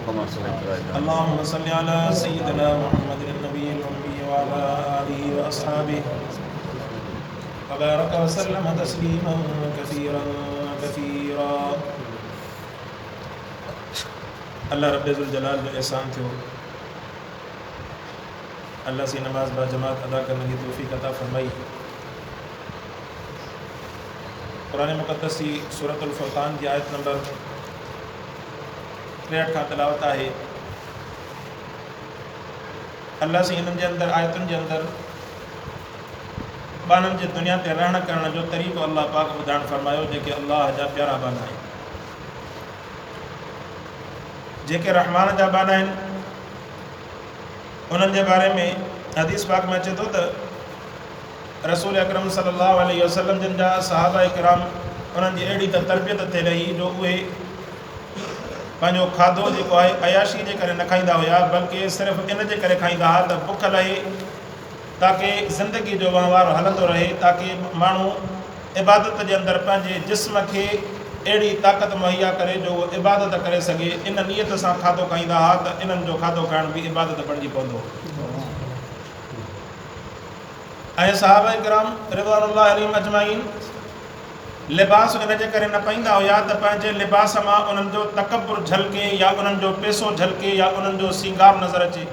كما صليت على ابراهيم. اللهم صل على سيدنا محمد النبي الأمي وعلى آله وأصحابه وبارك وسلم تسليما كثيرا كثيرا. الله رب ذوالجلال جو احسان ٿيو، الله سين نماز با جماعت ادا ڪرڻ جي توفيق عطا فرمائي. قرآن مقدس جي سورة الفرقان جي آيت نمبر 63 کان تلاوت آهي. الله سين انهن جي اندر آيتن جي اندر ٻانهن جي دنيا تي رهڻ ڪرڻ جو طريقو الله پاڪ ٻڌائڻ فرمايو، جيڪي الله جا پيارا ٻانها آهن، جيڪي رحمان جا ٻانها آهن، انهن جي باري ۾ حديث پاڪ ۾ اچي ٿو ته رسول اڪرم صلي الله عليه وسلم جن جا صحابه ڪرام انهن جي اهڙي ته تربيت ٿيل هئي جو اهي پنهنجو کاڌو جيڪو آهي عياشي جي ڪري نه کائيندا هيا، بلڪه صرف ان جي ڪري کائيندا هئا ته بک لهي، تاڪه زندگي جو وهنوار هلندو رهي، تاڪه ماڻهو عبادت جي اندر پنهنجي جسم کي اهڙي طاقت مهيا ڪري جو اهو عبادت ڪري سگهي. ان نيت سان کاڌو کائيندا ها ته انهن جو کاڌو کائڻ به عبادت بڻجي پوندو هو. ۽ صحابه ڪرام رضوان الله عليهم اجمعين لباس ان جي ڪري نه پائيندا هيا ته پنهنجي لباس مان انهن جو تڪبر جهلڪي يا انهن جو پيسو جهلڪي يا انهن جو سينگار نظر اچي،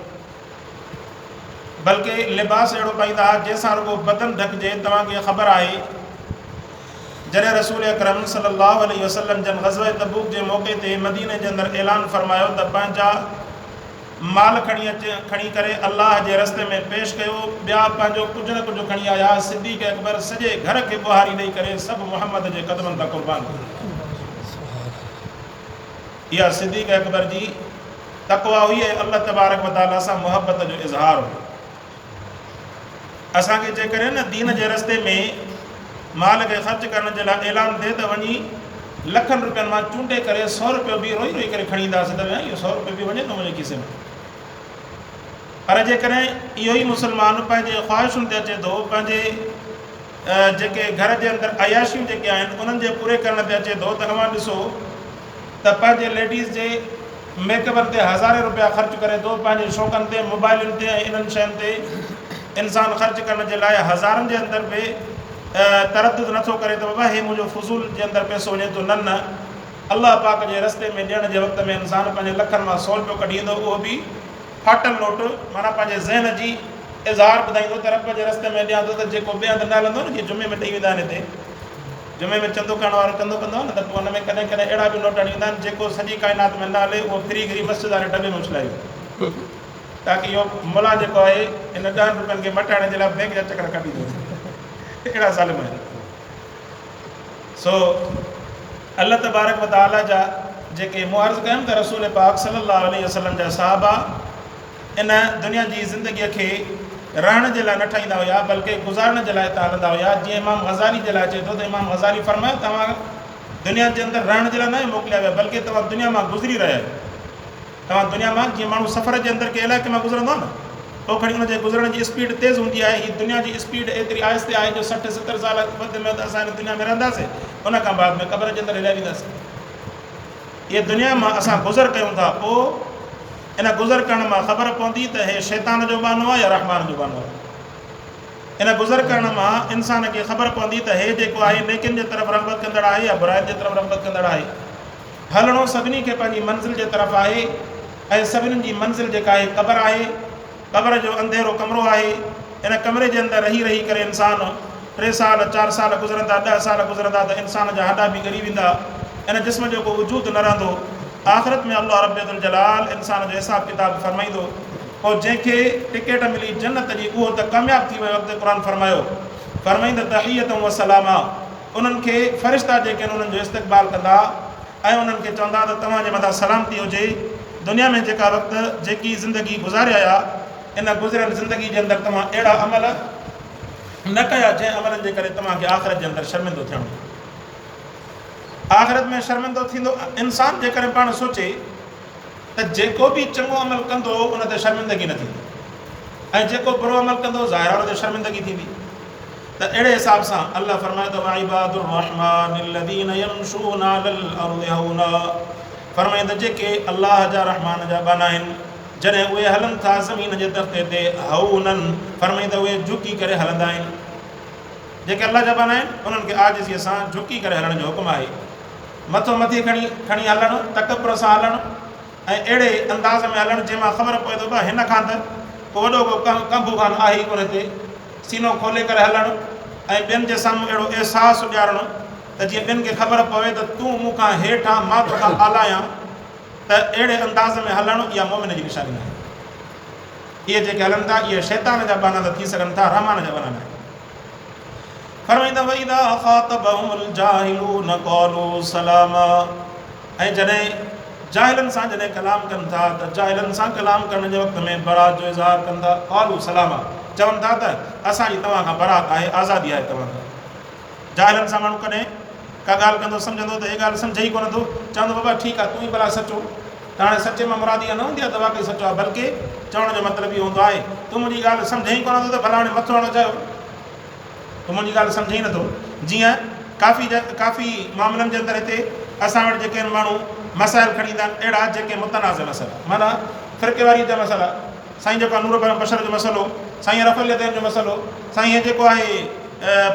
بلڪه لباس اهڙو پائيندا ها جنهن سان رڳو بدن ڍڪجي. توهان کي خبر آهي جڏهن رسول اڪرم صلي الله عليه وسلم جن غزوه تبوڪ جي موقعي تي مديني جي اندر اعلان فرمايو ته پنهنجا مال کڻي اچ، کڻي ڪري الله جي رستي ۾ پيش ڪيو، ٻيا پنهنجو ڪجهه نه ڪجهه کڻي آيا، صديق اڪبر سڄي گهر کي ٻهاري ڏئي ڪري سڀ محمد جي قدمن تان قربان ڪيو. اها صديق اڪبر جي تقويٰ هئي ۽ الله تبارڪ و تعاليٰ سان محبت جو اظهار هو. اسان کي جيڪڏهن نه دين جي رستي ۾ مال کي خرچ ڪرڻ جي لاء اعلان ٿئي ته وڃي لکن روپين مان چونڊي ڪري سو روپيو به روئي روئي ڪري کڻي اينداسين ته اهو سو روپيو به وڃي ٿو منهنجي کيسي ۾. پر جيڪڏهن اهو ئي مسلمان پنهنجي خواهشن تي اچي ٿو، پنهنجي جيڪي گهر جي اندر عياشيون جيڪي آهن انهن جي پوري ڪرڻ تي اچي ٿو ته اوهان ڏسو ته پنهنجي ليڊيز جي ميڪ اپن تي هزارين روپيا خرچ ڪري ٿو، پنهنجي شوقن تي، موبائلن تي ۽ انهن شين تي انسان خرچ ڪرڻ جي لاء هزارن جي اندر به تردد نٿو ڪري ته بابا هي منهنجو فضول جي اندر پئسو وڃي ٿو. نه نه، الله پاڪ جي رستي ۾ ڏيڻ جي وقت ۾ انسان پنهنجي لکن مان سو روپيو ڪڍي ايندو، اهو به ڦاٽل نوٽ، معنيٰ پنهنجي ذهن جي اظهار ٻڌائيندو ته رب جي رستي ۾ ڏيان ٿو ته جيڪو ٻئي هنڌ نه هلندو نه، جيئن جمعي ۾ ڏئي ويندا آهن هتي جمعي ۾ چندو ڪرڻ وارو چندو ڪندو آهي نه ته پوء ان ۾ ڪڏهن ڪڏهن اهڙا به نوٽ هڻي ويندا آهن جيڪو سڄي ڪائنات ۾ نه هلي اهو ڦري گهري مسجد واري ڊٻي ۾ اڇلائي ويندو تاڪه اهو ملا جيڪو آهي ان ڏهن روپين کي مٽائڻ جي لاء بئنڪ جا چڪر ڪاٽيندو اهڙا ظالم آهن. سو الله تبارڪ و تعاليٰ جا جيڪي مون عرض ڪيم ته رسول پاڪ صلي الله عليه وسلم جا صحابه ان دنيا جي زندگيء کي رهڻ جي لاء نه ٺاهيندا هيا بلڪه گذارڻ جي لاء اتان هلندا هيا. جيئن امام غزالي جي لاء اچي ٿو ته امام غزالي فرمايو توهان دنيا جي اندر رهڻ جي لاء ناهيو موڪليا ويا بلڪه توهان دنيا مان گذري رهيا آهيو. توهان دنيا مان جيئن ماڻهو سفر جي اندر ڪنهن علائقي مان گذرندو آهي نه پوء کڻي ان جي گذرڻ جي اسپيڊ تيز هوندي آهي. هي دنيا جي اسپيڊ ايتري آهستي آهي جو 60 70 سال وڌ ۾ وڌ اسان هن دنيا ۾ رهنداسين ان کان بعد ۾ قبر جي اندر هليا وينداسين. هيء دنيا مان اسان گذر ڪيون ٿا، پوء ان گذر ڪرڻ مان خبر پوندي ته هي شيطان جو ٻانهو آهي يا رحمان جو ٻانهو آهي. ان گذر ڪرڻ مان انسان کي خبر پوندي ته هي جيڪو آهي نيڪين جي طرف رغبت ڪندڙ آهي يا براين جي طرف رغبت ڪندڙ آهي. هلڻو سڀني کي پنهنجي منزل جي طرف آهي ۽ سڀني جي منزل جيڪا آهي قبر آهي. قبر جو انڌيرو ڪمرو آهي. ان ڪمري جي اندر رهي رهي ڪري انسان ٽي سال، چار سال گذرندا، ڏهه سال گذرندا ته انسان جا هڏا به ڳري ويندا. ان جسم جو ڪو وجود نه رهندو. آخرت ۾ الله رب ذوالجلال انسان جو حساب ڪتاب فرمائيندو. پوء جنهن کي ٽڪيٽ ملي جنت جي اهو ته ڪامياب ٿي ويو. اڳتي قرآن فرمايو، فرمائيندو تحية و سلاما انهن کي فرشتا جيڪي آهن انهن جو استقبال ڪندا ۽ انهن کي چوندا ته توهان جي مٿان سلامتي هجي، دنيا ۾ جيڪا وقت جيڪي زندگي گذاري آيا ان گذريل زندگي جي اندر توهان اهڙا عمل نه ڪيا جنهن عملن جي ڪري توهان کي آخرت جي اندر شرمندو ٿيڻو پوي. آخرت ۾ شرمندو ٿيندو انسان جيڪڏهن پاڻ سوچي ته جيڪو به چڱو عمل ڪندو ان تي شرمندگي نه ٿيندي ۽ جيڪو برو عمل ڪندو ظاهر آهي ان تي شرمندگي ٿيندي. ته اهڙي حساب سان الله فرمائي ٿو وعباد الرحمٰن الذين يمشون علي الارض هونا. فرمائين ته جيڪي الله جا رحمان جا ٻانها آهن جڏهن اهي هلن ٿا زمين جي تختي تي هونا فرمائين ته اهي جهڪي ڪري هلندا آهن. جيڪي الله جا ٻانها آهن انهن کي عاجزيء سان جهڪي ڪري هلڻ جو حڪم آهي. مٿو مٿي کڻي کڻي هلڻ، تڪبر سان هلڻ ۽ اهڙي انداز ۾ هلڻ جنهن مان خبر پوي ته ڀا هن کان ته ڪو وڏو ڪو ڪنڀو خان آهي ئي ڪونه هتي. سينو کولي ڪري هلڻ ۽ ٻين جي سامهون اهڙو احساس ڏيارڻ ته جيئن ٻين کي خبر پوي ته تون مون کان هيٺ آن مان توکان اعليٰ آهيان ته اهڙي انداز ۾ هلڻ اها مؤمن جي نشاني ناهي. اهي جيڪي هلن ٿا اهي شيطان جا ٻانها ته ٿي سگهن ٿا رحمان جا ٻانها ناهن. فرمائيندا واذا خاطبهم الجاهلون قالوا سلاما ۽ جڏهن جاهلن سان جڏهن ڪلام ڪن ٿا ته جاهلن سان ڪلام ڪرڻ جي وقت ۾ برات جو اظهار ڪن ٿا قالوا سلاما چون ٿا ته اسان جي توهان کان برات آهي آزادي آهي توهان کان. جاهلن سان ماڻهو ڪڏهن ڪا ڳالهه ڪندو سمجهندو ته هي ڳالهه سمجهي ئي ڪونه ٿو، چوندو بابا ٺيڪ آهي تون ئي ڀلا سچو ته هاڻي سچي مان مراد اها نه هوندي آهي ته واقعي سچو آهي بلڪه چوڻ جو مطلب اهو هوندو آهي تون منهنجي ڳالهه سمجهين ئي ڪونه ٿو ته ڀلا هاڻي مٿو هڻ اجايو تون منهنجي ڳالهه سمجهين ئي نٿو. جيئن ڪافي ڪافي معاملن جي اندر هتي اسان وٽ جيڪي آهن ماڻهو مسائل کڻي ايندا آهن اهڙا جيڪي متنازع مسئلا معنيٰ فرقيواريت جا مسئلا سائين جيڪو آهي نور بشر جو مسئلو، سائين رفع اليدين جو مسئلو، سائين هي جيڪو آهي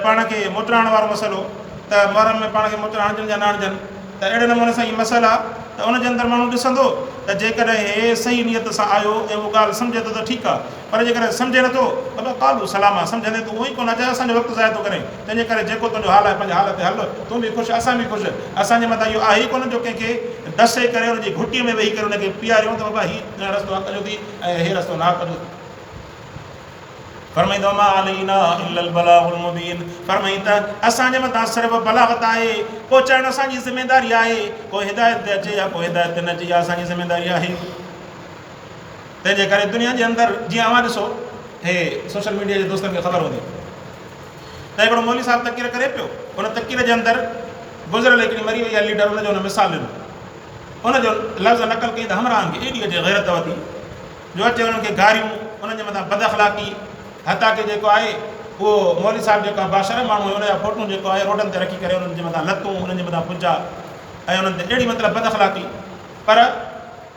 پاڻ کي موچڙا هڻڻ وارو مسئلو ته محرم ۾ پاڻ کي موچڙا هڻجن يا نه هڻجن ته اهڙي نموني سان هي مسئلا ته ان جي اندر ماڻهو ڏسندو ته جيڪڏهن هي صحيح نيت سان آيو ۽ اهو ڳالهه سمجهي ٿو ته ٺيڪ آهي پر جيڪڏهن سمجهي نٿو ته به قالو سلاما سمجهندي تون اهو ئي ڪونه اچ اسان جو وقت ضايع ٿو ڪرين تنهنجي ڪري جيڪو تنهنجو حال آهي پنهنجي حال تي هل تون به خوش اسان به خوش اسان جي مٿان اهو آهي ئي ڪونه جو ڪنهن کي دسي ڪري ان جي گهٽي ۾ ويهي ڪري ان کي پياريون ته بابا هي رستو حق جو ٿي ۽ هي رستو ناحق جو ٿي. فرمائيندو وما علينا الا البلاغ المبين فرمائين ته اسان جي مٿان صرف بلاغت آهي پهچائڻ اسان جي ذميداري آهي ڪو هدايت تي اچي يا ڪو هدايت تي نه اچي اها اسان جي ذميداري آهي تنهن جي ڪري دنيا جي اندر جيئن اوهان ڏسو هي سوشل ميڊيا جي دوستن کي خبر هوندي ته هڪڙو مولوي صاحب تقرير ڪري پيو ان تقرير جي اندر گذريل هڪڙي مري وئي آهي ليڊر ان جو هن مثال ڏنو ان جو لفظ نقل ڪئي ته همراهن کي ايڏي اچي غيرت وتي جو اچي انهن کي گاريون انهن جي مٿان بد اخلاقي حتيٰ ڪي جيڪو آهي اهو مولوي صاحب جيڪو آهي باشرم ماڻهو هو ان جا فوٽون جيڪو آهي روڊن تي رکي ڪري انهن جي مٿان لتون انهن جي مٿان پجا ۽ انهن تي اهڙي مطلب بد اخلاقي پر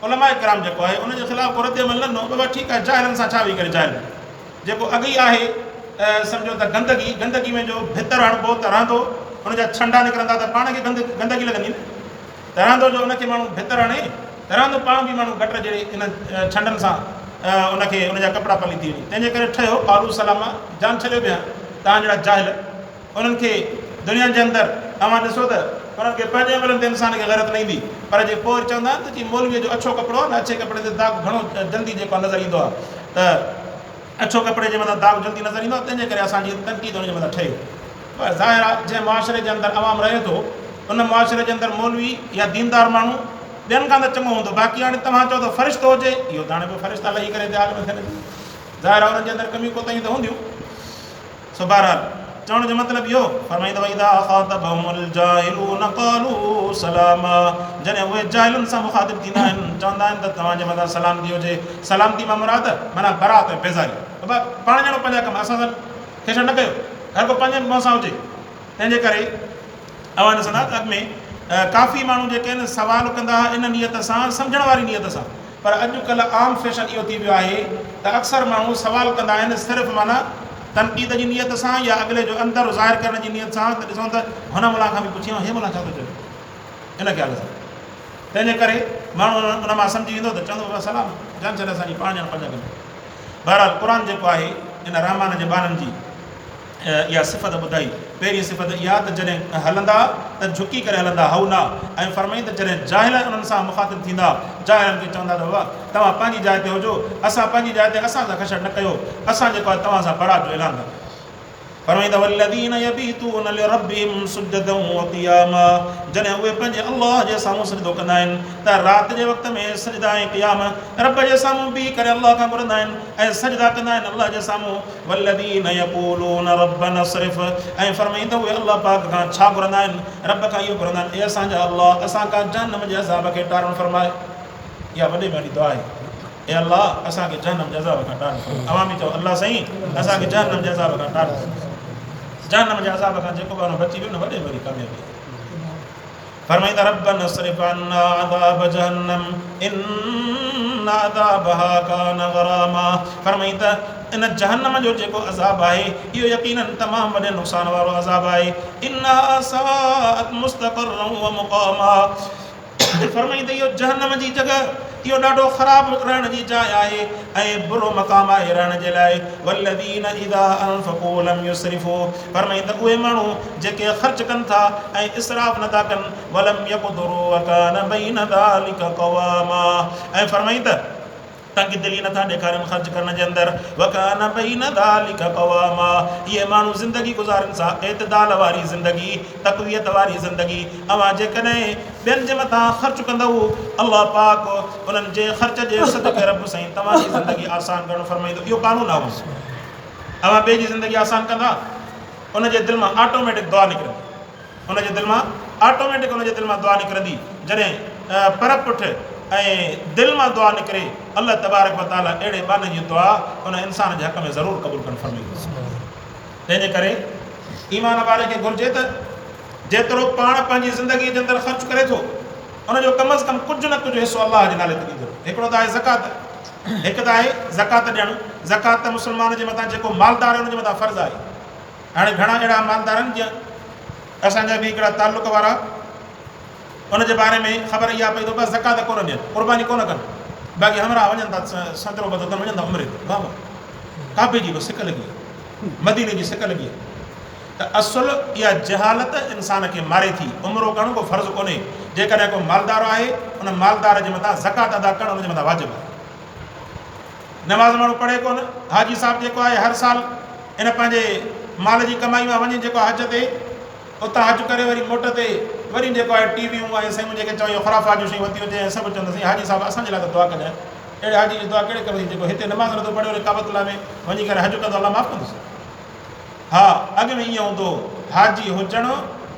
علماء ڪرام جيڪو آهي ان جي خلاف ڪو رد عمل نه ڏنو بابا ٺيڪ آهي جاهلن سان ڇا ويهي ڪري جاهل جيڪو اڳ ئي آهي سمجهو ته گندگي گندگي ۾ جو ڀتر هڻبو ته رهندو ان جا ڇنڊا نڪرندا ته پاڻ کي گند گندگي لڳندي نه ته رهندو جو ان کي ماڻهو ڀتر هڻي ته رهندو پاڻ به ماڻهو گٽر جهڙي انهن ڇنڊن سان ان کي ان جا ڪپڙا پلي ٿي وڃي تنهن جي ڪري ٺهيو قالو سلاما جان ڇڏيو به هان توهان جهڙا جاهل انهن کي دنيا جي اندر اوهان ڏسو ته انهن کي پنهنجي عملن تي انسان کي غيرت نه ايندي پر جي پوء وري چوندا آهن ته جي مولويء جو اڇو ڪپڙو آهي نه اڇي ڪپڙي تي داغ گهڻو جلدي جيڪو آهي نظر ايندو آهي ته اڇو ڪپڙي جي مٿان داغ جلدي نظر ايندو آهي تنهن جي ڪري اسان جي تنقيد ان جي مٿان ٺهي پر ظاهر آهي جنهن معاشري جي اندر عوام رهي ٿو ان معاشري جي اندر مولوي يا ديندار ماڻهو ٻين کان ته چڱو هوندو باقي هاڻي توهان چئو ته فرشتو هجي اهو ته هاڻي پوء فرشتا لهي ڪري هتي عالم ٿين ظاهر آهي انهن جي اندر ڪميون ڪوتاهيون ته هونديون سو بهرحال چوڻ جو مطلب اهو فرمائيندو واذا خاطبهم الجاهلون قالوا سلاما جڏهن اهي جاهلن سان مخاطب ٿيندا آهن چوندا آهن ته توهان جي مٿان سلامتي هجي سلامتي مان مراد معنيٰ برات ۽ بيزاري بابا پاڻ ڄاڻو پنهنجا ڪم اسان سان کيچڙ نه ڪيو هر ڪو پنهنجي منهن سان هجي تنهن جي ڪري اوهان ڏسندا ته اڳ ۾ ڪافي ماڻهو جيڪي آهن سوال ڪندا هئا ان نيت سان سمجهڻ واري نيت سان پر اڄ ڪلهه عام فيشن اهو ٿي ويو آهي ته اڪثر ماڻهو سوال ڪندا آهن صرف معنيٰ تنقيد جي نيت سان يا اڳلي جو اندر ظاهر ڪرڻ جي نيت سان ته ڏسون ته هن ملان کان به پڇي هي ملان ڇا ٿو چوي ان خيال سان تنهن جي ڪري ماڻهو ان مان سمجهي ويندو ته چوندو بابا سلام جان ڇڏ اسان جي پاڻ ڄاڻ پنهنجا ڪم بهرحال قرآن جيڪو آهي ان رحمان جي ٻانهن جي اها صفت ٻڌائي. پهرين صفت اها ته جڏهن هلندا ته جهڪي ڪري هلندا، هونا، ۽ فرمائين ته جڏهن جاهل انهن سان مخاطب ٿيندا، جاهلن کي چوندا ته بابا توهان پنهنجي جاء تي هجو، اسان پنهنجي جاء تي، اسان سان کشڙ نه ڪيو، اسان جيڪو آهي توهان سان برات جو اعلان ٿا ڪيون. فرمائين ته والذين يبيتون لربهم سجدا وقياما جڏهن اهي پنهنجي الله جي سامهون سجدو ڪندا آهن ته رات جي وقت ۾ سجدا ۽ قيام رب جي سامهون بيهي ڪري الله کان گهرندا آهن ۽ سجدا ڪندا آهن الله جي سامهون والذين يقولون ربنا اصرف ۽ فرمائين ته اهي الله پاڪ کان ڇا گهرندا آهن؟ رب کان اهو گهرندا آهن اي اسان جا الله اسان کان جهنم جي عذاب کي ٽارڻ فرماء. اها وڏي ۾ وڏي دعا آهي اي الله اسان کي جهنم جي عذاب کان ٽارڻ فرماء. اوهان به چئو الله سائين اسان کي جهنم جي عذاب کان ٽارڻ فرماء. جهنم جي عذاب کان جيڪو ٻانهو بچي ويو نه وڏي ۾ وڏي ڪاميابي آهي. فرمائيندا ربنا اصرف عنا عذاب جهنم ان عذابها ڪان غراما فرمائين ته ان جهنم جو جيڪو عذاب آهي اهو يقيناً تمام وڏي نقصان وارو عذاب آهي انها ساءت مستقرا ومقاما فرمائين ته اهو جهنم جي جڳهه اهو ڏاڍو خراب رهڻ جي جاء آهي ۽ برو مقام آهي رهڻ جي لاء والذين اذا انفقوا لم يسرفوا فرمائين ته اهي ماڻهو جيڪي خرچ ڪن ٿا ۽ اسراف نٿا ڪن ولم يقتروا وڪان بين ذلك قواما ۽ فرمائين ته تنگ دلي نٿا ڏيکارين خرچ ڪرڻ جي اندر وڪان بين ذلڪ قواما اهي ماڻهو زندگي گذارين سا اعتدال واري زندگي تقويت واري زندگي اوهان جيڪڏهن ٻين جي مٿان خرچ ڪندؤ الله پاڪ انهن جي خرچ جي صدقي رب سائين توهان جي زندگي آسان ڪرڻ فرمائيندو اهو قانون آهي اوهان ٻئي جي زندگي آسان ڪندا ان جي دل مان آٽوميٽڪ دعا نڪرندي ان جي دل مان آٽوميٽڪ ان جي دل مان دعا نڪرندي جڏهن پر پٺ ۽ دل مان دعا نڪري الله تبارڪ و تعالي اهڙي ٻانهي جي دعا ان انسان جي حق ۾ ضرور قبول ڪرڻ فرمائيندو. تنهن جي ڪري ايمان واري کي گهرجي ته جيترو پاڻ پنهنجي زندگي جي اندر خرچ ڪري ٿو ان جو ڪم از ڪم ڪجهه نه ڪجهه حصو الله جي نالي تي ڏيندو رهي. هڪڙو ته آهي زڪوات، هڪ ته آهي زڪوات ڏيڻ، زڪوات ته مسلمان جي مٿان جيڪو مالدار آهي ان جي مٿان فرض آهي. هاڻي گهڻا اهڙا مالدار آهن جيئن اسان جا به هڪڙا تعلق وارا ان جي باري ۾ خبر اها پئي ته بس زڪوات ڪونه ڏين، قرباني ڪونه ڪن، باقي همراهه وڃن ٿا سندرو ٻڌو اٿن وڃن ٿا عمري تي، واهه واهه ڪعبي جي به سڪ لڳي آهي، مديني جي سڪ لڳي آهي ته اصل اها جهالت انسان کي ماري ٿي، عمرو ڪرڻ ڪو فرض ڪونهي، جيڪڏهن ڪو مالدار آهي ان مالدار جي مٿان زڪوات ادا ڪرڻ ان جي مٿان واجب آهي. نماز ماڻهو پڙهي ڪونه، حاجي صاحب جيڪو آهي هر سال ان پنهنجي مال جي ڪمائي مان وڃي جيڪو حج تي اتان حج ڪري وري موٽ تي وري جيڪو آهي ٽي ويون ۽ سيون جيڪي چون اهو خرافات جون شيون ورتيون اچي ۽ سڀ چون ته سائين حاجي صاحب اسان جي لاء ته دعا ڪجانء اهڙي حاجي جي دعا ڪهڙي ڪم جي جيڪو هتي نماز نٿو پڙهي وري ڪعبة الله ۾ وڃي ڪري حج ڪندو الله معاف ڪندس. ها اڳ ۾ ائين هوندو هو، حاجي هجڻ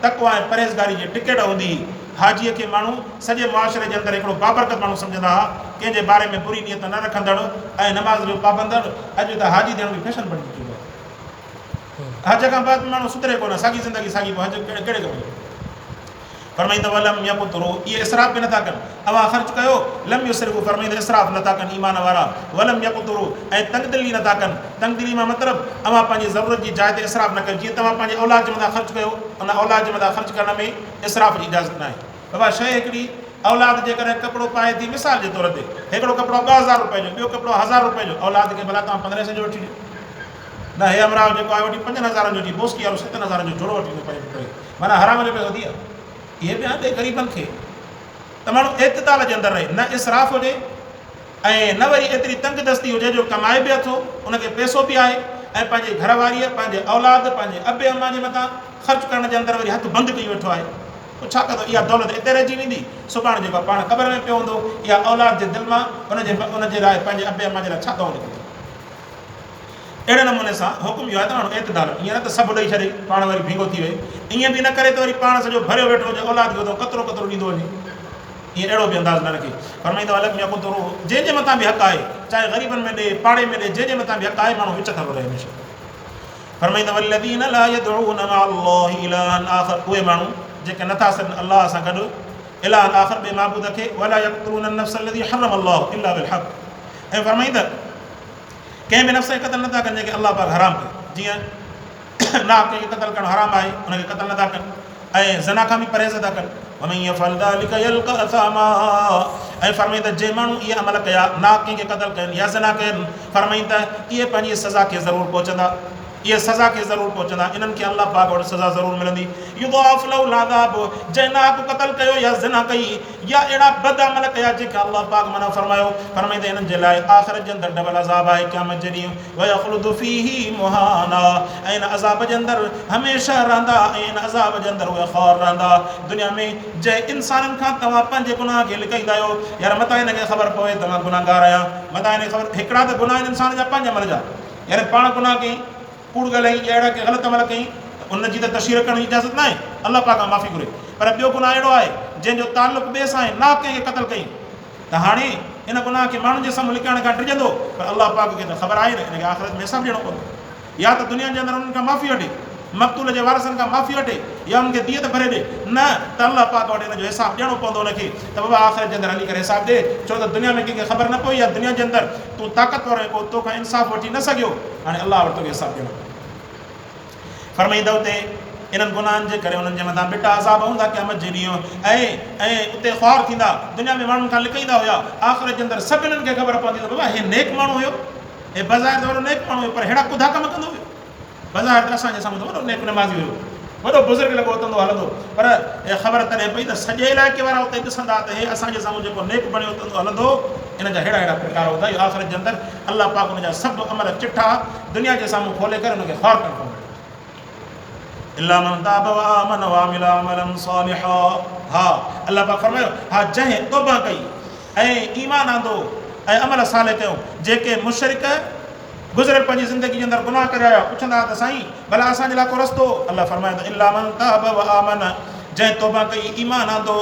تقويٰ ۽ پرهيزگاري جي ٽڪيٽ هوندي هئي. حاجيء کي ماڻهو سڄي معاشري جي اندر هڪڙو بابرڪت ماڻهو سمجهندا ها، ڪنهن جي باري ۾ بري نيت نه رکندڙ ۽ نماز جو پابندڙ. اڄ ته حاجي ٿيڻ به فيشن بڻجي چڪو آهي. حج کان بعد به ماڻهو سڌري ڪونه، ساڳي زندگي ساڳي پوء حج ڪهڙي ڪم جو؟ فرمائين ته ولم يقتروا اهي اسراف به نٿا ڪن اوهان خرچ ڪيو لم يسرفوا فرمائين ته اسراف نٿا ڪن ايمان وارا ولم يقتروا ۽ تنگ دلي نٿا ڪن تنگ دلي مان مطلب اوهان پنهنجي ضرورت جي جاء تي اسراف نه ڪيو جيئن توهان پنهنجي اولاد جي مٿان خرچ ڪيو ان اولاد جي مٿان خرچ ڪرڻ ۾ اسراف جي اجازت ناهي بابا شيء هڪڙي اولاد جيڪڏهن ڪپڙو پائي ٿي مثال جي طور تي هڪڙو ڪپڙو 2000 روپئي جو ٻيو ڪپڙو 1000 روپئي جو اولاد کي ڀلا توهان 1500 جو وٺي ڏيو نه هي همراهه جيڪو آهي وٺي 5000 جو جي بوسڪي وارو 7000 جو جوڙو وٺي ڏنو پنهنجي پٽ کي معنيٰ حرام جو پئسو ٿي ويو. اهي به آهن غريبن کي ته ماڻهو اعتدال جي اندر رهي، نه اسراف هجي ۽ نه وري ايتري تنگ دستي هجي جو ڪمائي به اٿو، ان کي پئسو به آهي ۽ پنهنجي گهر واريء، پنهنجي اولاد، پنهنجي ابي امان جي مٿان خرچ ڪرڻ جي اندر وري هٿ بند ڪئي ويٺو آهي. پوء ڇا ڪندو؟ اها دولت اتي رهجي ويندي، سڀاڻي جيڪو پاڻ قبر ۾ پيو هوندو، اها اولاد جي دل مان ان جي ان جي لاء پنهنجي ابي امان جي لاء ڇا دعائون نڪرنديون؟ اهڙي نموني سان حڪم اهو آهي ته ماڻهو اعتدال ۾ ائين نه ته سڀ ڏئي ڇڏي پاڻ وري ڀينگو ٿي ويهي، ائين به نه ڪري ته وري پاڻ سڄو ڀريو ويٺو هجي اولاد کي اتان قطرو قطرو ڏيندو وڃي، ائين اهڙو به انداز نه رکي. فرمائيندو ولم يقتروا جنهن جي مٿان به حق آهي چاهي غريبن ۾ ڏي، پاڙي ۾ ڏي، جنهن جي مٿان به حق آهي ماڻهو وچ ٿرو رهي هميشه. فرمائيندو والذين لا يدعون مع الله الها آخر اهي ماڻهو جيڪي نٿا سڏن الله سان گڏ الها آخر ٻئي معبود کي ولا يقتلون النفس التي حرم الله الا بالحق ۽ فرمائيندو ڪنهن به نفس کي قتل نٿا ڪن جنهن کي الله پاڪ حرام ڪيو جيئن ناحق ڪنهن کي قتل ڪرڻ حرام آهي ان کي قتل نٿا ڪن ۽ زنا کان به پرهيز ٿا ڪن ومن يفعل ذلك يلقى اثاما ۽ فرمائين ته جنهن ماڻهو اهي عمل ڪيا ناحق ڪنهن کي قتل ڪين يا زنا ڪين فرمائين ته اهي پنهنجي سزا کي ضرور پهچندا اهي سزا کي ضرور پهچندا، انهن کي الله پاڪ وٽ سزا ضرور ملندي. يضاعف له العذاب، جنهن ناحق قتل ڪيو يا زنا ڪئي يا اهڙا بد عمل ڪيا جنهن کي الله پاڪ منع فرمايو، فرمائي ته انهن جي لاء آخرت جي اندر ڊبل عذاب آهي قيامت جي ڏينهن، ويخلد فيه مهانا، ۽ ان عذاب جي اندر هميشه رهندا ۽ ان عذاب جي اندر اهي خوار رهندا. دنيا ۾ جنهن انسانن کان توهان پنهنجي گناهه کي لڪائيندا آهيو، يار متان هن کي خبر پوي ته مان گنهگار آهيان، متان هن کي خبر، هڪڙا ته گناهه آهن انسان جا پنهنجي عمل جا، يعني پاڻ گناهه ڪيائين، ڪوڙ ڳالهائين يا اهڙا ڪي غلط عمل ڪيائين ته ان جي ته تشهير ڪرڻ جي اجازت ناهي، الله پاڪ کان معافي گهري. پر ٻيو گناهه اهڙو آهي جنهن جو تعلق ٻئي سان آهي، ناحق ڪنهن کي قتل ڪيائين ته هاڻي ان گناهه کي ماڻهن جي سامهون لڪائڻ کان ڊڄندو پر الله پاڪ کي ته خبر آهي نه ان کي آخرت ۾ حساب ڏيڻو پوندو يا ته دنيا جي اندر انهن کان معافي وٺي. مقتول جي وارثن کان معافي وٺي يا انهن کي ديت ڀري ڏي، نه ته الله پاڪ وٽ ان جو حساب ڏيڻو پوندو ان کي ته بابا آخرت جي اندر هلي ڪري حساب ڏي، ڇو ته دنيا ۾ ڪنهن کي خبر نه پئي يا دنيا جي اندر تون طاقتور هئين ڪو توکان انصاف وٺي نه سگهيو، هاڻي الله وٽ توکي حساب ڏيڻو پوندو. فرمائيندو اتي انهن گناهن جي ڪري انهن جي مٿان ٻٽا عذاب هوندا قيامت جي ڏينهن ۽ ۽ اتي خوار ٿيندا، دنيا ۾ ماڻهن کان لڪائيندا هيا، آخرت جي اندر سڀنن کي خبر پوندي ته بابا هي نيڪ ماڻهو هيو، هي بظاهر ته وڏو نيڪ ماڻهو هيو پر ههڙا ڪڌا ڪم ڪندو هيو. بظاهر ته اسان جي سامهون ته وڏو نيڪ نمازي هيو، وڏو بزرگ لڳو اٿندو هلندو، پر اها خبر تڏهن پئي ته سڄي علائقي وارا اتي ڏسندا ته هي اسان جي سامهون جيڪو نيڪ بڻيو اٿندو هلندو، ان جا ههڙا ههڙا پرڪار هوندا، اهو آخرت جي اندر الله پاڪ ان جا سڀ عمل چٺا دنيا جي سامهون کولي ڪري ان کي خوار ڪرڻ فرمائيندو. الا من تاب وآمن وعمل عملا صالحا ها الله پاڪ فرمايو ها جنهن توبه ڪئي ۽ ايمان آندو ۽ عمل صالح ڪيو، جيڪي مشرڪ گذريل پنهنجي زندگي جي اندر گناهه ڪري آيا، پڇندا ها ته سائين ڀلا اسان جي لاء ڪو رستو؟ الله فرمايو ته الا من تاب وآمن جنهن توبه ڪئي، ايمان آندو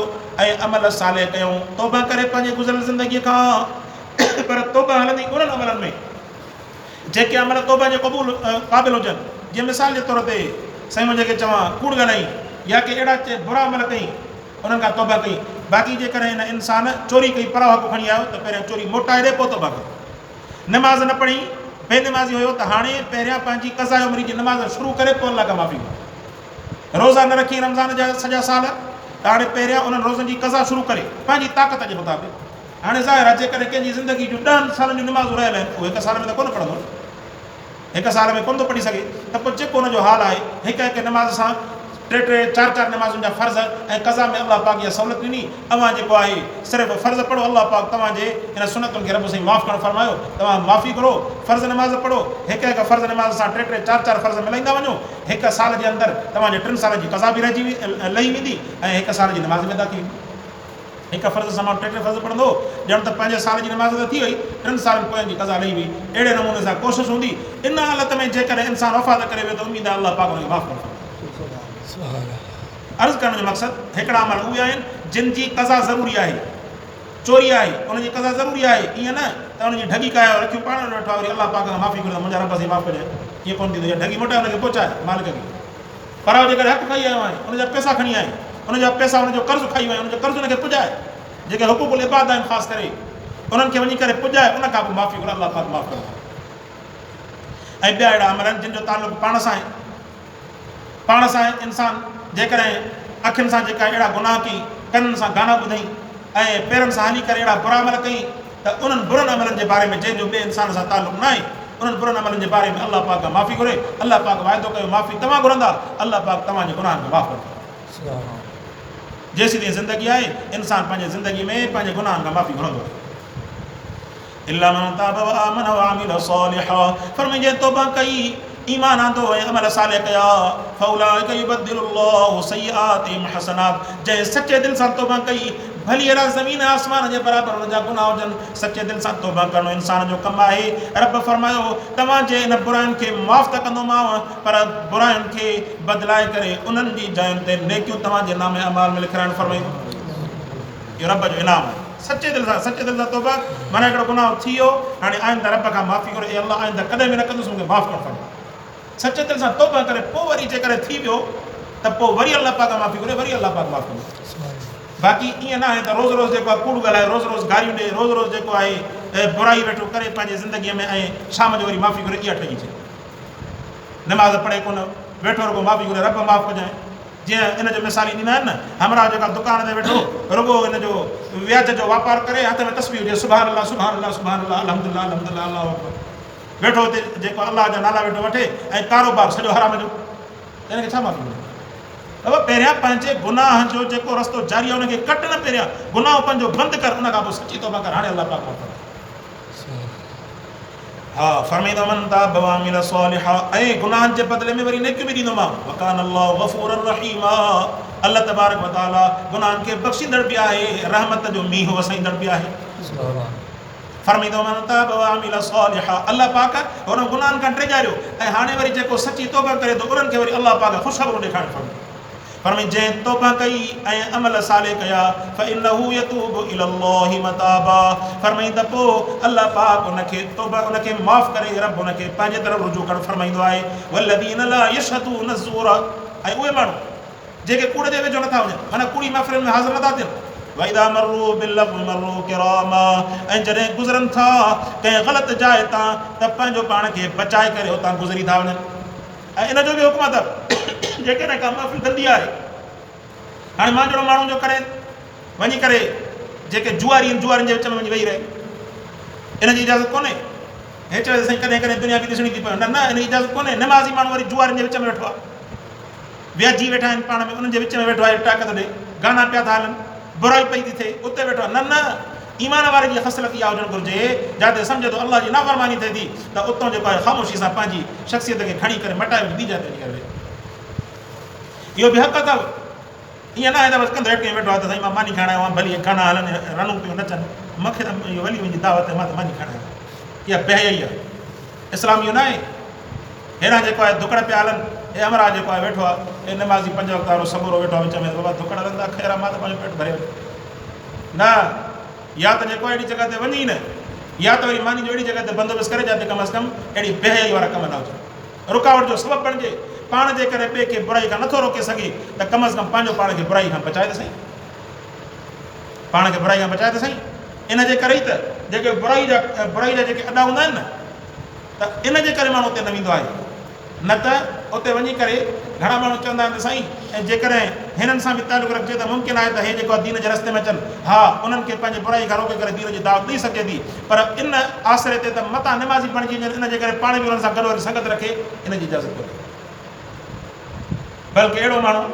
۽ عمل صالح ڪيو، توبه ڪري پنهنجي گذريل زندگي کان، پر توبه هلندي انهن عملن ۾ جيڪي عمل توبه جي قبول قابل هجن، جيئن مثال جي طور تي سائين مان جيڪي چوان ڪوڙ ڳالهائين يا ڪي اهڙا برا عمل ڪئين انهن کان توبه ڪئي، باقي جيڪڏهن هن انسان چوري ڪئي پراء حق کڻي آيو ته پهريان چوري موٽائي ڏي پوء توبه ڪر. نماز نه پڙهي، بي نمازي هيو ته هاڻي پهريان پنهنجي قضاء عمري جي نماز شروع ڪري پوء الله کان معافي گهري. روزا نه رکي رمضان جا سڄا سال ته هاڻي پهريان انهن روزن جي قضا شروع ڪري پنهنجي طاقت جي مطابق. هاڻي ظاهر آهي جيڪڏهن ڪنهن جي زندگي جون ڏهن سالن جون نمازون رهيل آهن اهو هڪ سال ۾ ته ڪونه پڙهندو نه. هڪ سال ۾ ڪونه ٿو پڙهي سگهي ته پوء جيڪو ان جو حال آهي هڪ هڪ نماز سان ٽي ٽي چار چار نمازن جا فرض ۽ قضا ۾ الله پاڪ اها سهولت ڏني اوهان جيڪو آهي صرف فرض پڙهو الله پاڪ توهان جي ان سنتن کي رب سائين معاف ڪرڻ فرمايو توهان معافي گهرو فرض نماز پڙهو هڪ هڪ فرض نماز سان ٽي ٽي چار چار فرض ملائيندا وڃو هڪ سال جي اندر توهان جي ٽن سالن جي قضا به رهجي لهي ويندي ۽ هڪ سال جي نماز به ادا ٿي ويندي. هڪ فرض سان ماڻهو ٽي ٽي فرض پڙهندو هو، ڄڻ ته پنهنجي سال جي نماز ادا ٿي وئي، ٽن سالن پوين جي قضا لهي وئي. اهڙي نموني سان ڪوشش هوندي. ان حالت ۾ جيڪڏهن انسان وفات ڪري ويو ته اميد آهي الله پاڪ ان کي معاف ڪرڻ فرمائيندو. عرض ڪرڻ جو مقصد هڪڙا عمل اهي آهن جن جي قضا ضروري آهي. چوري آهي ان جي قضا ضروري آهي، ائين نه ته ان جي ڍڳي ڪاهي رکيو پاڻ وٽ ويٺو آهي وري الله پاڪ کان معافي گهري ته منهنجا رب سائين معاف ڪجانء، ائين ڪونه ٿيندو يا ڍڳي موٽائي ان کي پهچائي مالڪ کي. پرايو جيڪڏهن حق کائي آيو آهين، ان جا پئسا کڻي آئين، ان جا پئسا ان جو قرض کائي ويو آهين، ان جو قرض ان کي پڄائي، جيڪي حقوق العباد آهن خاص ڪري انهن کي وڃي ڪري پڄائي، ان کان پوء معافي گهر الله پاڪ معاف ڪندو. ۽ ٻيا اهڙا عمل آهن جن جو تعلق پاڻ سان آهي، پاڻ سان آهي، انسان جيڪڏهن اکين سان جيڪا اهڙا گناهه ڪئي، ڪنن سان گانا ٻڌئي ۽ پيرن سان هلي ڪري اهڙا برا عمل ڪئي ته انهن برن عملن جي باري ۾ جنهن جو ٻئي انسان سان تعلق ناهي، انهن برن عملن جي باري ۾ الله پاڪ کان معافي گهري، الله پاڪ وعدو ڪيو معافي توهان گهرندا، الله پاڪ توهان جي گناهن کي معاف ڪندو. جيسيتائين زندگي آهي انسان پنهنجي زندگي ۾ پنهنجي گناهن کان معافي گهرندو رهي. الا من تاب وآمن وعمل صالحا فرمائي جنهن توبه ڪئي، ايمان آندو ۽ عمل صالح ڪيا، فاولئک يبدل الله سيئاتهم حسنات جنهن سچي دل سان توبه ڪئي، ڀلي اهڙا زمين ۽ آسمان جي برابر ان جا گناهه هجن، سچي دل سان توبه ڪرڻ انسان جو ڪم آهي. رب فرمايو، توهان جي ان براين کي معاف ته ڪندومانء، پر براين کي بدلائي ڪري انهن جي جاين تي نيڪيون توهان جي نامه اعمال ۾ لکرائڻ فرمائيندو. اهو رب جو انعام آهي. سچي دل سان سچي دل سان توبه معنيٰ هڪڙو گناهه ٿي ويو، هاڻي آئنده رب کان معافي گهر، اي الله آئنده ڪڏهن به نه ڪندس، مون کي معاف ڪرڻ فرماء. سچي دل سان توبه ڪري پوء وري جيڪڏهن ٿي ويو ته پوء وري الله پاڪ کان معافي گهري وري الله پاڪ معاف ڪندو. باقي ائين نه آهي ته روز روز جيڪو آهي ڪوڙ ڳالهائي روز روز گاريون ڏئي روز روز جيڪو آهي برائي ويٺو ڪري پنهنجي زندگيء ۾ ۽ شام جو وري معافي گهري اها ٺڳي ٿئي. نماز پڙهي ڪونه ويٺو رڳو معافي گهري رب معاف ڪجانء. جيئن ان جو مثال ئي ڏيندا آهن نه همراهه جيڪا دڪان تي ويٺو رڳو ان جو وياج جو واپار ڪري هٿ ۾ تسبيح هجي سبحان الله سبحان الله سبحان الله الحمدلله الحمدلله الله اڪبر ويٺو اتي جيڪو الله جا نالا ويٺو وٺي ۽ ڪاروبار سڄو حرام جو ته ان کي ڇا معافي ملندي؟ بابا پهريان پنهنجي گناهن جو جيڪو رستو جاري آهي ان کي ڪٽ نه پهريان گناهه پنهنجو بند ڪر ان کان پوء سچي توبه ڪر هاڻي الله پاڪ معاف ڪندو. ها فرمائيندو من تاب وعمل صالحا ۽ گناهن جي بدلي ۾ وري نيڪيون به ڏيندومانء وڪان الله غفورا رحيما الله تبارڪ وتعالي گناهن کي بخشيندڙ به آهي رحمت جو مينهن وسائيندڙ به آهي. فرمائيندو من تاب وعمل صالحا الله پاڪ هنن گناهن کان ڊيڄاريو ۽ هاڻي وري جيڪو سچي توبه ڪري ٿو انهن کي وري الله پاڪ خوشخبرون ڏيکارڻ فرمايو. فرمائين جنهن توبه ڪئي ۽ عمل صالح ڪيا فانه يتوب الي الله متابا فرمائين ته پوء الله پاڪ ان کي توبه ان کي معاف ڪري رب ان کي پنهنجي طرف رجوع ڪرڻ فرمائيندو آهي والذين لا يشهدون الزور ۽ اهي ماڻهو جيڪي ڪوڙ جي ويجهو نٿا وڃن معنيٰ ڪوڙي محفلن ۾ حاضر نٿا ٿين واذا مروا باللغو مروا ڪراما ۽ جڏهن گذرن ٿا ڪنهن غلط جاء تان ته پنهنجو پاڻ کي بچائي ڪري اتان گذري ٿا وڃن ۽ ان جو به حڪم اٿم جيڪڏهن ڪا محفل گندي آهي هاڻي مان جهڙو ماڻهو جو ڪري وڃي ڪري جيڪي جواري آهن جوارين جي وچ ۾ وڃي ويهي رهي ان جي اجازت ڪونهي هي چوي ته سائين ڪڏهن ڪڏهن دنيا به ڏسڻي ٿي پوي نه نه ان جي اجازت ڪونهي نمازي ماڻهو وري جوارين جي وچ ۾ ويٺو آهي وياجي ويٺا آهن پاڻ ۾ انهن جي وچ ۾ ويٺو آهي ٽاڪ ٿو ڏي گانا پيا ٿا هلن برائي پئي ٿي ٿئي اتي ويٺو آهي نه نه ايمان واري جي خصلت اها هجڻ گهرجي جاتي سمجهي ٿو الله جي نافرماني ٿئي ٿي ته اتان جيڪو آهي خاموشي سان پنهنجي شخصيت کي کڻي ڪري مٽائي وڃي ٻي جاء تي وڃي ڪري ويهي. اهو به حق اٿو. ائين ناهي ته بس ڪنڌ هيٺ ڪيون ويٺو آهي ته سائين مان ماني کائڻ آيو آهيان ڀلي اهي گانا هلن رنون پيون نچن مون کي ته اهو وليمي جي دعوت آهي مان ته ماني کائڻ آيو آهيان. اها بيحيائي آهي. اسلام اهو ناهي. هيڏانهن جيڪو آهي ڌڪڙ پيا هلن هي همراهه جيڪو آهي ويٺو آهي هي نمازي پنج وقت وارو سڳورو ويٺو آهي وچ ۾ ته بابا ڌڪڙ هلن ٿا خير آهي مان ته پنهنجو پيٽ ڀري وڃان. نه، يا ته جيڪو اهڙي جڳهه تي وڃي ئي نه، يا ته وري ماني جو اهڙي جڳهه تي بندوبست ڪري جاتي ڪم از ڪم اهڙي بي حيائي وارا ڪم نه هجن. رڪاوٽ جو سبب بڻجي. پاڻ جيڪڏهن ٻئي کي برائي کان نٿو روڪي سگهي ته ڪم از ڪم پنهنجو پاڻ کي برائي کان بچائي ته سهي. پاڻ کي برائي کان بچائي ته سهي. ان جي ڪري ئي ته جيڪي برائي جا برائي جا جيڪي اڏا هوندا آهن نه ته ان جي ڪري ماڻهو اتي نه ويندو آهي. نه ته اتي وڃي ڪري گهڻا ماڻهو چوندا آهن ته سائين جيڪڏهن هنن سان به تعلق رکجي ته ممڪن آهي ته هي جيڪو آهي دين جي رستي ۾ اچن. ها انهن کي پنهنجي برائي کان روڪي ڪري دين جي دعوت ڏئي سگهجي ٿي پر ان آسري تي ته متان نمازي بڻجي وڃن ان جي ڪري پاڻ به انهن سان گڏ وري سنگت رکي ان جي اجازت ڪونهي. بلڪه اهڙو ماڻهو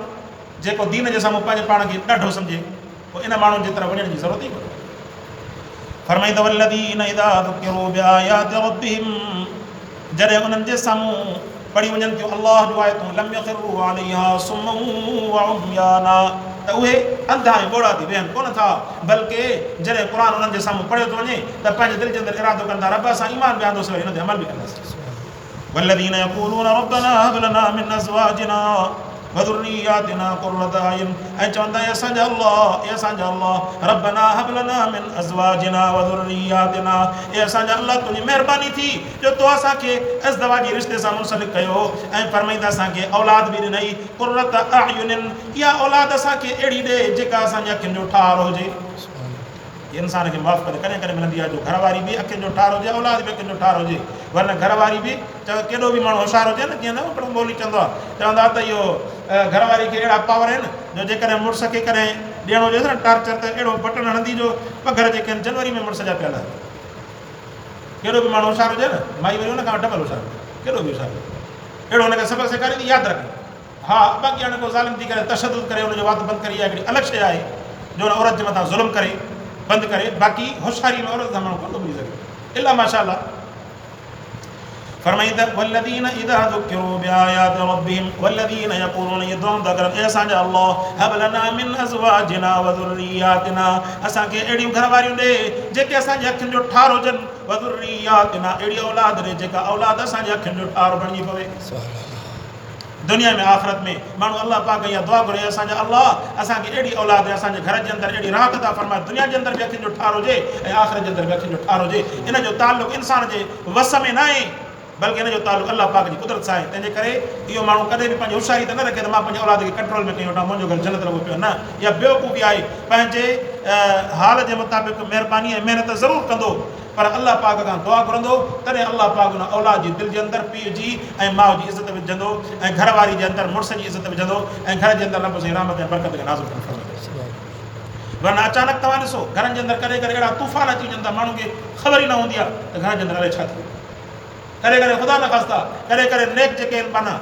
جيڪو دين جي سامهون پنهنجي پاڻ کي ڏاڍو سمجهي پوء ان ماڻهن جي طرف وڃڻ جي ضرورت ئي ڪونهي. فرمائي ته والذين اذا ذڪروا بآيات ربهم جڏهن انهن جي سامهون پڙهيون وڃن ٿيون الله جون آيتون لم يخروا عليها صما وعميانا ته اهي انڌا ۽ ٻوڙا ٿي ويهن ڪونه ٿا بلڪه جڏهن قرآن انهن جي سامهون پڙهيو ٿو وڃي ته پنهنجي دل جي اندر ارادو ڪن ٿا رب اسان ايمان به آندوسين وري ان تي عمل به ڪنداسين. والذين يقولون ربنا هب لنا من ازواجنا وذرياتنا قرة اعين ۽ چون ٿا اي اسان جا الله اي اسان جا الله ربنا هب لنا من ازواجنا وذرياتنا اي اسان جا الله تنهنجي مهرباني ٿي جو تو اسان کي ازدواجي رشتي سان منسلڪ ڪيو ۽ فرمائين ته اسان کي اولاد به ڏنئي قرة اعين اها اولاد اسان کي اهڙي ڏي جيڪا اسان جي اکين جو ٺار هجي. انسان کي معاف ڪري ڪڏهن ڪڏهن ملندي آهي جو گهر واري به اکين جو ٺار هجي اولاد به اکين جو ٺار هجي ورنه گهر واري به چوي ڪيڏو به ماڻهو هوشيار هجي نه جيئن نه هڪڙو مولوي چوندو آهي چوندو آهي ته اهو گهر واري کي اهڙا پاور آهن جو جيڪڏهن مڙس کي ڪڏهن ڏيڻو هجيس نه ٽارچر ته اهڙو بٽڻ هڻندي جو پگهر جيڪي آهن جنوري ۾ مڙس جا پيا لهن ڪيڏو به ماڻهو هوشيار هجي نه مائي وري ان کان ڊبل هوشيار هجي ڪيڏو به هوشيار هجي اهڙو هن کي سبق سيکاريندي ياد رکي ها باقي هاڻي ڪو ظالم ٿي ڪري تشدد ڪري ان جو وات بند ڪري اها هڪڙي الڳ شيء آهي جو ان عورت جي مٿان ظلم ڪري بند ڪري باقي هوشياري ۾ عورت سان ماڻهو ڪونه ٿو پڄي سگهي الا ماشاء الله. فرمائين ته والذين اذا ذڪروا بآيات ربهم والذين يقولون اهي دعائون ٿا ڪرن اي اسان جا الله هب لنا من ازواجنا وذرياتنا اسان کي اهڙيون گهر واريون ڏي جيڪي اسان جي اکين جو ٺار هجن وذرياتنا اهڙي اولاد ڏي جيڪا اولاد اسان جي اکين جو ٺار بڻجي پوي. دنيا ۾ آخرت ۾ ماڻهو الله پاڪ کان اها دعا گهري اي اسان جا الله اسان کي اهڙي اولاد ۽ اسان جي گهر جي اندر اهڙي راحت عطا فرماء دنيا جي اندر به اکين جو ٺار هجي ۽ آخرت جي اندر به اکين جو ٺار هجي ان جو تعلق انسان جي وس ۾ ناهي بلڪه ان جو تعلق الله پاڪ جي قدرت سان آهي تنهن جي ڪري اهو ماڻهو ڪڏهن به پنهنجي هوشياري ته نه رکي ته مان پنهنجي اولاد کي ڪنٽرول ۾ ڪيون وٺان منهنجو گهر جنت لڳو پيو آهي نه اها بيوقوفي آهي پنهنجي حال جي مطابق مهرباني ۽ محنت ضرور ڪندو پر الله پاڪ کان دعا گهرندو تڏهن الله پاڪ ان اولاد جي دل جي اندر پيء جي ۽ ماء جي عزت وجهندو ۽ گهر واري جي اندر مڙس جي عزت وجهندو ۽ گهر جي اندر رب سائين رحمت ۽ برڪت کي نازل ڪرڻ فرمائيندو. ورنه اچانڪ توهان ڏسو گهرن جي اندر ڪڏهن ڪڏهن اهڙا طوفان اچي وڃن ٿا ماڻهن کي خبر ئي نه هوندي آهي ته گهر جي اندر الائي ڇا ٿي ويو. ڪڏهن ڪڏهن خدا نخواسته ڪڏهن ڪڏهن نيڪ جيڪي آهن ٻانها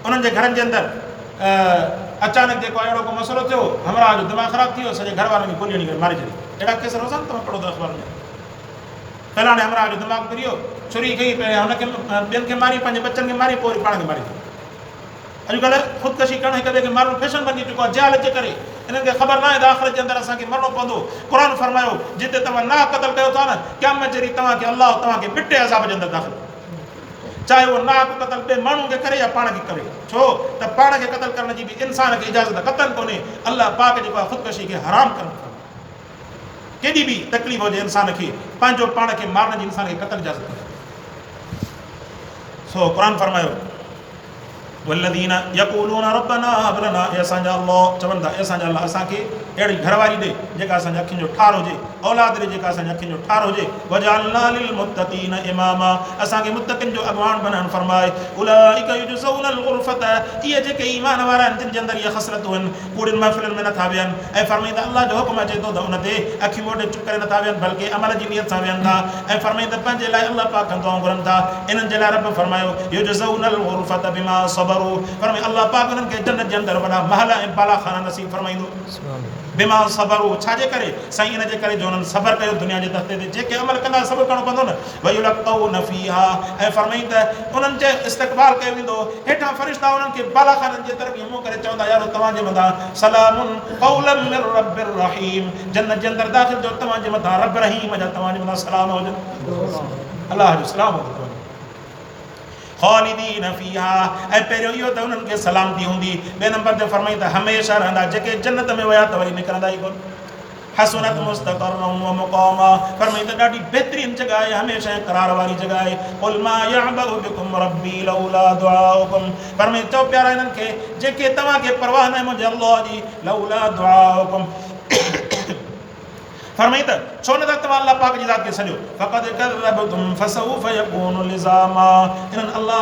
انهن جي گهرن جي اندر اچانڪ جيڪو آهي اهڙو ڪو مسئلو ٿيو همراهه جو دماغ خراب ٿي ويو سڄي گهر وارن کي گولي هڻي ڪري ماري ڇڏيو. اهڙا ڪيس روزانه توهان پڙهو ٿا اخبارن ۾. فلاڻي همراهه جو دماغ ڦري ويو، ڇري کنئي پهريان هن کي ٻين کي ماري پنهنجي ٻچن کي ماري پوء وري پاڻ کي ماري ڇڏيو. اڄڪلهه خودڪشي ڪرڻ هڪ ٻئي کي مارڻ فيشن بنجي چڪو آهي جهالت جي ڪري انهن کي خبر ناهي ته آخرت جي اندر اسان کي مرڻو پوندو. قرآن فرمايو جتي توهان ناحق قتل ڪيو ٿا نه قيامت جي ڏينهن توهان کي الله توهان کي ٻٽي عذاب جي اندر داخل ڪندو. چاهي اهو ناحق قتل ٻئي ماڻهو کي ڪري يا پاڻ کي ڪري. ڇو ته پاڻ کي قتل ڪرڻ جي به انسان کي اجازت قطعاً ڪونهي. الله پاڪ جيڪو آهي خودڪشي کي حرام قرار ڏنو. ڪيڏي به تڪليف هجي انسان کي پنهنجو پاڻ کي مارڻ جي انسان کي قطعاً اجازت ڪونهي. سو قرآن فرمايو. والذين يقولون ربنا هب لنا اي اسان جا الله چون ٿا اي اسان جا الله اسان کي اهڙي گهر واري ڏي جيڪا اسان جي اکين جو ٺار هجي اولاد ڏي جيڪا اسان جي اکين جو ٺار هجي وجعلنا للمتقين اماما اسان کي متقين جو اڳواڻ بنائڻ فرمائي اولئک يجزون الغرفة اهي جيڪي ايمان وارا آهن جن جي اندر اهي خصلتون آهن ڪوڙين محفلن ۾ نٿا ويهن ۽ فرمائين ته الله جو حڪم اچي ٿو ته ان تي اکيون ٻوٽي چپ ڪري نٿا ويهن بلڪه عمل جي نيت سان ويهن ٿا ۽ فرمائين ته پنهنجي لاء الله پاڪ کان دعائون گهرن ٿا انهن جي لاء رب فرمايو يجزون الغرفة بما صبروا فرمائين الله پاڪ انهن کي جنت جي اندر وڏا محل ۽ بالا خانا نصيب فرمائيندو بما صبروا ڇا جي ڪري سائين ان جي ڪري جو انهن صبر ڪيو دنيا جي تختي تي جيڪي عمل ڪندا صبر ڪرڻو پوندو نه ويلقون فيها ۽ فرمائين ته انهن جي استقبال ڪيو ويندو، هيٺان فرشتا انهن کي بالاخانن جي طرف ائين منهن ڪري چوندا يارو توهان جي مٿان سلام قولا من رب رحيم جنت جي اندر داخل ٿيو توهان جي مٿان رب رحيم جا توهان جي مٿان سلام هجن الله جو سلام هجي توهان جي خالدين فيها ۽ پهريون اهو ته انهن کي سلامتي هوندي ٻئي نمبر تي فرمائين ته هميشه رهندا جيڪي جنت ۾ ويا ته وري نڪرندا ئي ڪونه حسنت مستقرا ومقاما فرمائين ته ڏاڍي بهترين جڳهه آهي هميشه ۽ قرار واري جڳهه آهي قل ما يعبأ بكم ربي لولا دعاؤكم فرمائين چئو پيارا انهن کي جيڪي توهان کي پرواهه ناهي منهنجي الله جي لولا دعاؤكم فرمائين ته ڇو نٿا توهان الله پاڪ جي ذات کي سڏيو فقد ڪذبتم فسوف يكون لزاما انهن الله.